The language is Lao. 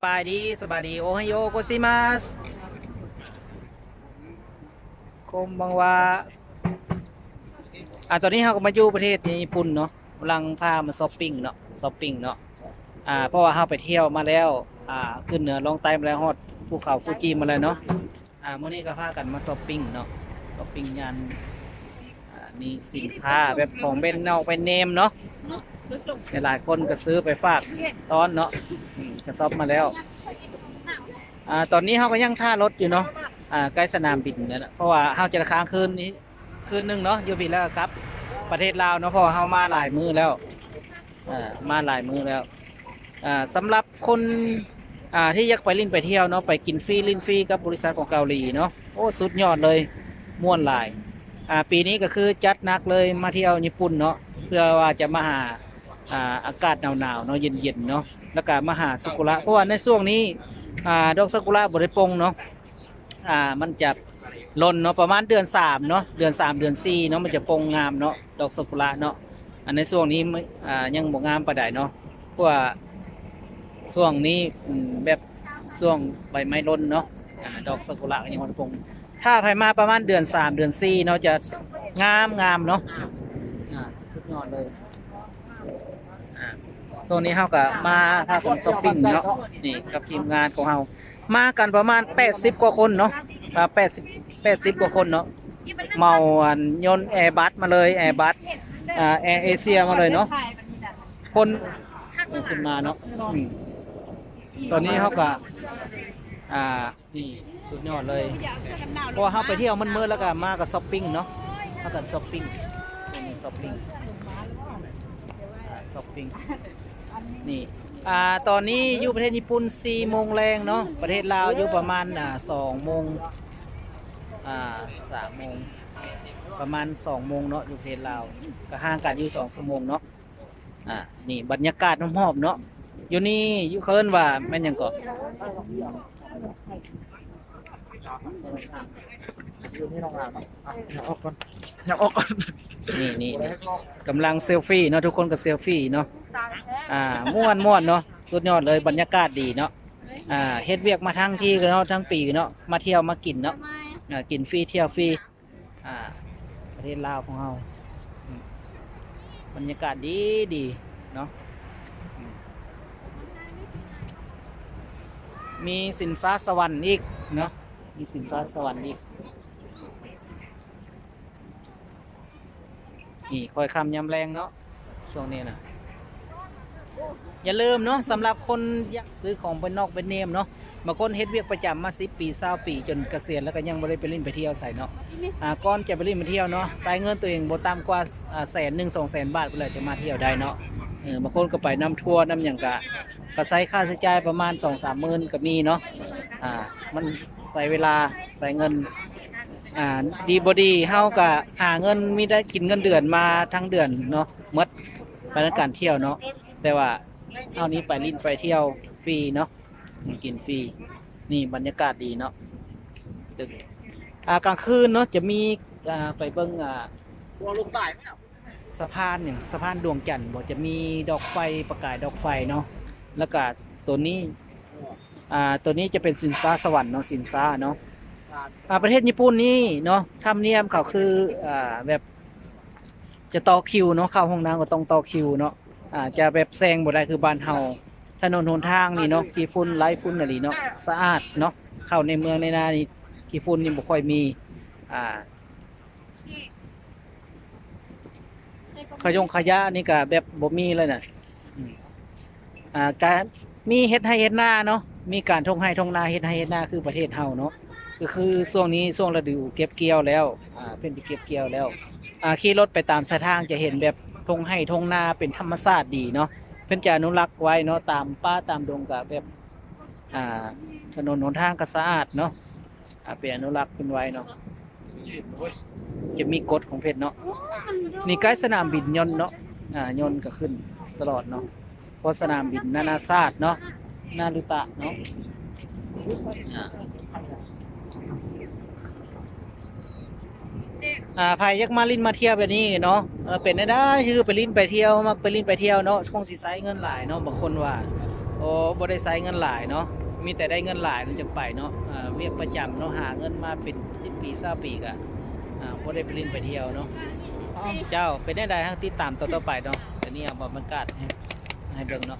ບາຍດີ ສະບາຍດີ ໂອໄຮໂອໂກຊິມາສ ຄົມບັງວາ. ອ່າ ຕອນນີ້ເຮົາກໍມາຢູ່ປະເທດຍີ່ປຸ່ນເນາະ, ກຳລັງພາມາຊັອບປິງເນາະ, ຊັອບປິງເນາະ. ອ່າ ເພາະວ່າເຮົາໄປທ່ຽວມາແລ້ວ, ອ່າ ຂຶ້ນເໜືອລ່ອງໃຕ້ມາແລ້ວ, ຮອດພູເຂົາຟູຈິມາແລ້ວເນາະ. ອ່າ ມື້ນີ້ກໍພາກັນມາຊັອບປິງເນາະ, ຊັອບປິງງານ ອ່າ ມີສິນຄ້າແບບຂອງແບຣນນອກແບຣນເນມເນາະ, ຫຼາຍໆຄົນກໍຊື້ໄປຝາກຕ້ອນເນາະ. ອືມ ກໍຊັອບມາແລ້ວ. ອ່າ ຕອນນີ້ເຮົາກໍຍັງຖ້າລົດຢູ່ເນາະ, ອ່າ ໃກ້ສະໜາມບິນນັ້ນນະ, ເພາະວ່າເຮົາຈະຄ້າງຄືນນີ້ ຄືນໜຶ່ງເນາະ, ຢູ່ພີ້ແລ້ວກໍກັບປະເທດລາວເນາະ, ເພາະວ່າເຮົາມາຫຼາຍມື້ແລ້ວ, ອ່າ ມາຫຼາຍມື້ແລ້ວ. ອ່າ ສຳລັບຄົນ ອ່າ ທີ່ຢາກໄປຫຼິ້ນໄປທ່ຽວເນາະ, ໄປກິນຟຣີຫຼິ້ນຟຣີກັບບໍລິສັດຂອງເກົາຫຼີເນາະ, ໂອ້ ສຸດຍອດເລີຍ, ມ່ວນຫຼາຍ. ອ່າ ປີນີ້ກໍຄືຈັດໜັກເລີຍ, ມາທ່ຽວຍີ່ປຸ່ນເນາະ, ເພື່ອວ່າຈະມາຫາ ອ່າ ອາກາດໜາວໆເນາະ, ເຢັນໆເນາະ, ແລ້ວກໍມາຫາຊາກຸຣະ, ເພາະວ່າໃນຊ່ວງນີ້ ອ່າ ດອກຊາກຸຣະບໍ່ໄດ້ປົ່ງເນາະ. ອ່າ ມັນຈະຫຼົ່ນເນາະ, ປະມານເດືອນສາມເນາະ, ເດືອນສາມ ເດືອນສີ່ເນາະ, ມັນຈະປົ່ງງາມເນາະ, ດອກຊາກຸຣະເນາະ. ອັນໃນຊ່ວງນີ້ ອ່າ ຍັງບໍ່ງາມປານໃດເນາະ, ເພາະວ່າຊ່ວງນີ້ ອືມ ແບບຊ່ວງໃບໄມ້ຫຼົ່ນເນາະ, ອ່າ ດອກຊາກຸຣະກໍຍັງບໍ່ໄດ້ປົ່ງ. ຖ້າໃຜມາປະມານເດືອນສາມ ເດືອນສີ່ເນາະ ຈະງາມໆເນາະ, ອ່າ ສຸດຍອດເລີຍ. ອ່າ ຊ່ວງນີ້ເຮົາກໍມາພາກັນຊັອບປິງເນາະ, ນີ້ກັບທີມງານຂອງເຮົາ ມາກັນປະມານແປດສິບກວ່າຄົນເນາະ, ອ່າ ແປດສິບ ແປດສິບກວ່າຄົນເນາະ, ເໝົາອັນຍົນແອບັສມາເລີຍ, ແອບັສ ອ່າ ແອເອເຊຍມາເລີຍເນາະ. ຄົນ ເອີ ຂຶ້ນມາເນາະ. ອືມ ຕອນນີ້ເຮົາກໍ ອ່າ ນີ້ ສຸດຍອດເລີຍ, ເພາະວ່າເຮົາໄປທ່ຽວມັນເມີດ ແລ້ວກໍມາກໍຊັອບປິງເນາະ, ພາກັນຊັອບປິງ ຊ່ວງນີ້ຊັອບປິງ ອ່າ ຊັອບປິງ. ນີ້ ອ່າ ຕອນນີ້ຢູ່ປະເທດຍີ່ປຸ່ນສີ່ໂມງແລງເນາະ, ປະເທດລາວຢູ່ປະມານ ອ່າ ສອງໂມງ ອ່າ ສາມໂມງ ປະມານສອງໂມງເນາະ, ຢູ່ປະເທດລາວກໍຫ່າງກັນຢູ່ສອງຊົ່ວໂມງເນາະ. ອ່າ ນີ້ບັນຍາກາດຮອບໆເນາະ, ຢູ່ນີ້ຢູ່ ເຂົາເອີ້ນວ່າແມ່ນຫຍັງເກາະ? ຢູ່ນີ້ນ້ອງອາມ ອ່ະ ຍັງອອກກ່ອນ ຍັງອອກກ່ອນ. ນີ້ໆ ກຳລັງເຊລຟີເນາະ, ທຸກຄົນກໍເຊລຟີເນາະ. ອ່າ ມ່ວນໆເນາະ, ສຸດຍອດເລີຍ, ບັນຍາກາດດີເນາະ. ອ່າ ເຮັດວຽກມາທັງທີເນາະ, ທັງປີເນາະ, ມາທ່ຽວມາກິນເນາະ, ອ່າ ກິນຟຣີທ່ຽວຟຣີ. ອ່າ ປະເທດລາວຂອງເຮົາ ອືມ ບັນຍາກາດດີໆເນາະ. ອືມ ມີສິນຊາສະຫວັນອີກເນາະ, ມີສິນຊາສະຫວັນອີກ. ນີ້ ຄ່ອຍຄ່ຳຍາມແລງເນາະ ຊ່ວງນີ້ນະ. ຢ່າລືມເນາະ, ສຳລັບຄົນຢາກຊື້ຂອງແບຣນນອກແບຣນເນມເນາະ, ບາງຄົນເຮັດວຽກປະຈຳມາສິບປີ ຊາວປີ ຈົນກະສຽນແລ້ວກໍຍັງບໍ່ໄດ້ໄປຫຼິ້ນໄປທ່ຽວໃສເນາະ. ອ່າ ກ່ອນຈະໄປຫຼິ້ນໄປທ່ຽວເນາະ, ໃຊ້ເງິນຕົວເອງບໍ່ຕ່ຳກວ່າ ອ່າ ແສນໜຶ່ງ ສອງແສນບາດພຸ້ນແຫຼະ ຈະມາທ່ຽວໄດ້ເນາະ. ເອີ ບາງຄົນກໍໄປນຳທົວນຳຫຍັງ ກະ ກະໃຊ້ຄ່າໃຊ້ຈ່າຍປະມານສອງສາມໝື່ນກໍມີເນາະ. ອ່າ ມັນໃຊ້ເວລາ ໃຊ້ເງິນ ອ່າ ດີບໍ່ດີ ເຮົາກະຫາເງິນ ມີໄດ້ກິນເງິນເດືອນມາທັງເດືອນເນາະ, ໝົດໄປນຳການທ່ຽວເນາະ. ແຕ່ວ່າເຮົານີ້ໄປຫຼິ້ນໄປທ່ຽວຟຣີເນາະ, ກິນຟຣີ. ນີ້ບັນຍາກາດດີເນາະ, ຕຶກ ອ່າ ກາງຄືນເນາະ ຈະມີ ອ່າ ໄປເບິ່ງ ອ່າ ສະພານຫຍັງ ສະພານດວງຈັນບໍ ຈະມີດອກໄຟ ປະກາຍດອກໄຟເນາະ. ແລ້ວກະໂຕນີ້ ອ່າ ໂຕນີ້ຈະເປັນສິນຊາສະຫວັນເນາະ, ສິນຊາເນາະ. ອ່າ ປະເທດຍີ່ປຸ່ນນີ້ເນາະ ທຳນຽມເຂົາຄື ອ່າ ແບບຈະຕໍ່ຄິວເນາະ, ເຂົ້າຫ້ອງນ້ຳກໍຕ້ອງຕໍ່ຄິວເນາະ. ອ່າ ຈະແບບແຊງບໍ່ໄດ້ຄືບ້ານເຮົາ. ຖະໜົນຫົນທາງນີ້ເນາະ ຂີ້ຝຸ່ນໄລ່ຝຸ່ນອີ່ຫຼີເນາະ, ສະອາດເນາະ. ເຂົ້າໃນເມືອງໃນນານີ້ ຂີ້ຝຸ່ນນີ້ບໍ່ຄ່ອຍມີ. ອ່າ ຂະຍົງຂະຍະນີ້ກະແບບບໍ່ມີເລີຍນະ. ອືມ ອ່າ ກະມີເຮັດໄຮ່ເຮັດນາເນາະ, ມີການທົ່ງໄຮ່ທົ່ງນາ ເຮັດໄຮ່ເຮັດນາຄືປະເທດເຮົາເນາະ. ກໍຄືຊ່ວງນີ້ຊ່ວງລະດູເກັບກ່ຽວແລ້ວ, ອ່າ ເພິ່ນໄປເກັບກ່ຽວແລ້ວ. ອ່າ ຂີ່ລົດໄປຕາມສາຍທາງຈະເຫັນແບບທົ່ງໄຮ່ທົ່ງນາເປັນທຳມະຊາດດີເນາະ, ເພິ່ນຈະອະນຸລັກໄວ້ເນາະ, ຕາມປ່າຕາມດົງກະແບບ ອ່າ ຖະໜົນຫົນທາງກໍສະອາດເນາະ, ອ່າ ເປັນອະນຸລັກເພິ່ນໄວ້ເນາະ. ຈະມີກົດຂອງເພິ່ນເນາະ. ນີ້ໃກ້ສະໜາມບິນຍົນເນາະ, ອ່າ ຍົນກໍຂຶ້ນຕະຫຼອດເນາະ, ເພາະສະໜາມບິນນານາຊາດເນາະ, ນາຣູຕະເນາະ. ອ່າ ອ່າ ໃຜຢາກມາຫຼິ້ນມາທ່ຽວແບບນີ້ເນາະ, ເອີ ເປັນແນວໃດ ຄືໄປຫຼິ້ນໄປທ່ຽວ ມັກໄປຫຼິ້ນໄປທ່ຽວເນາະ, ຄົງຊິໃຊ້ເງິນຫຼາຍເນາະ. ບາງຄົນວ່າ ໂອ້ ໂອ້ ບໍ່ໄດ້ໃຊ້ເງິນຫຼາຍເນາະ ມີແຕ່ໄດ້ເງິນຫຼາຍນັ້ນຈັ່ງໄປເນາະ. ເອີ ວຽກປະຈຳເນາະ ຫາເງິນມາເປັນສິບປີ ຊາວປີກະ ອ່າ ບໍ່ໄດ້ໄປຫຼິ້ນໄປທ່ຽວເນາະ. ເຈົ້າ ເປັນແນວໃດ ເຮົາຕິດຕາມຕໍ່ໆໄປເນາະ. ດຽວນີ້ເອົາບັນຍາກາດໃຫ້ ໃຫ້ເບິ່ງເນາະ.